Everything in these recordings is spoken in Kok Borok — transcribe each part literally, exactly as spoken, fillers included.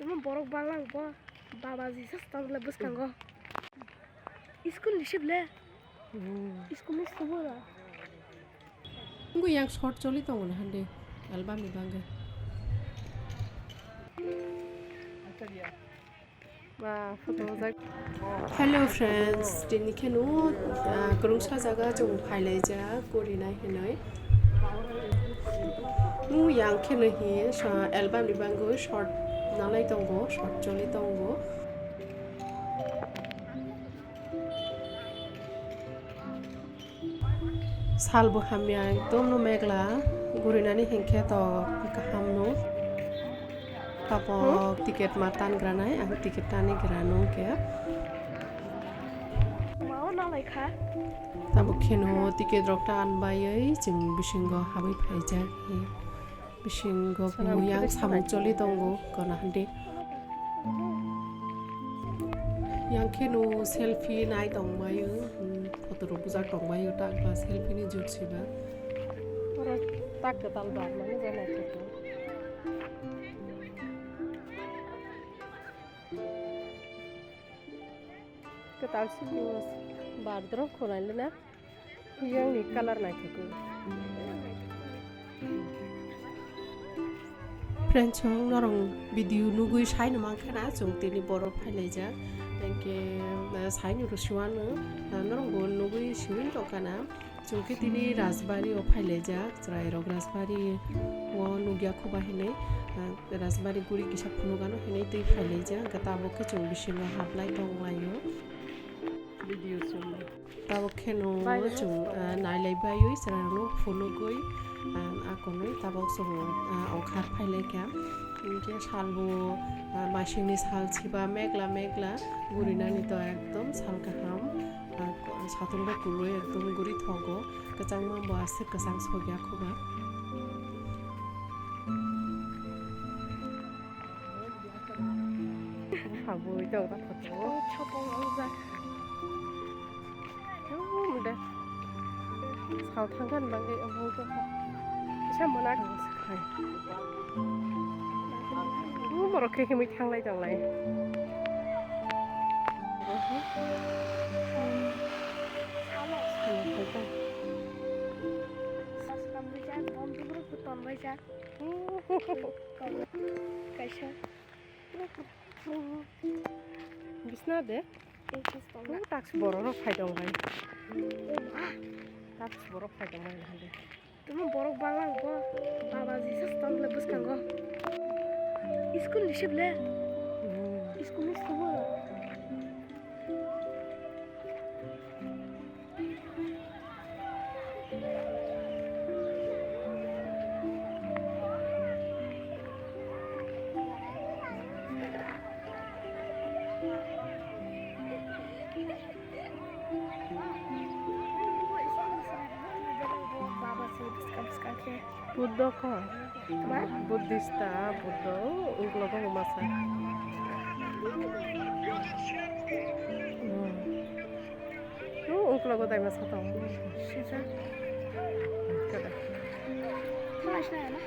Tamo borok banglang bo, baba jisa tong le bwskango. School ni sib le. School ni sib le. Wngkha yang short choli tongo na hande album ni bagwi. Ba, photo jak. Hello friends, tini kheno, ah, kwrwngsa jaga chwng phailaijak, Korinai hinwi. Nung yang kheno hi, sa-, album ni bagwi short nanai tongo, short choli tongo. Sal bo hamya, ekdom no megla, gurinani hinkhe to kaham no. Tabok ticket ma tan granai, ang ticket tani grano hinkhe. Mao na lai kha. Tabok kheno ticket rok tan baiwi chwng bisingo habwi phaijak. Bisingo samung yang khe samung choli tongo, kono hande. Yang kheno selfie nai tongbaio, hmm, photo rok bujak tongbaio, tak ba selfie ni jut siba. Oro tak kwtal ba mani bo naithotok. Kwtal simi bar drop khwnai lena. Yang ni colour naithotok. Friends, chwng norong video nugwi sai no mankha na, chwng tini borok phailaijak. Thank you. Sai no rwsiwano, norong bo nugwi siwin tongkha na. Chwng khe tini Rajbari o phailaijak, chwrairok Rajbari o nukya khuba hinwi, ah, Rajbari guri kisa phunukgano hinwi twi phailaijak, hwnkhe tabuk khe chwng bisingo hablai tonglaio. Video chwng tabuk kheno chwng, ah, nailai baiwi chwrairokno phunukgwi, ah, akonwi tabuk chwng, ah, ongkhar phailaikha. Hinkhe salbo, ah, maisingni sal chiba megla megla gurinani to ekdom sal kaham. Ah, ko-, satung bo kwrwi ekdom guri thogo, kwchangma bo aswk kwchang sogya khuba. Habwi tong ta photo. Oh, chapang wngjak. Oh, mode. Sal thangkhan bagwi obo wngkha. Kisa mona thang sakhai. Dum borok khe himwi thanglai tonglai. Kaisa. Bisna de. Taks borok rok phai tong bai. Taks borok phai tong bai. Tamo borok banglang bo, baba jisa tong le bwskango. School ni sib le. School ni sib le. Buddho ko? Tma? Buddhista, Buddho, ungklogo masa. Hmm. O, ungklogo dai masa tong. Sisa. Kada. Tma sina na?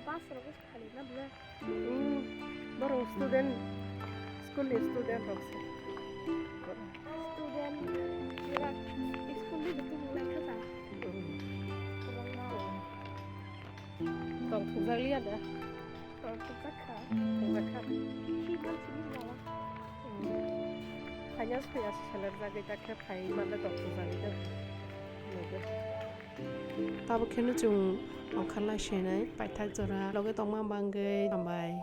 Bus rok. Hmm, borok student, school ni student rok se. Student, school ni betul mulai kha sa. Hmm. Tong thujak liya da. Tong thujak kha. Thujak kha. Hi bol sini bawa. Hmm. Hanya suya seler jagwi ta khe phai manda tong thujak liya. Tabuk kheno chwng ongkha lai senai paithak jora loge tongma bagwi hambai.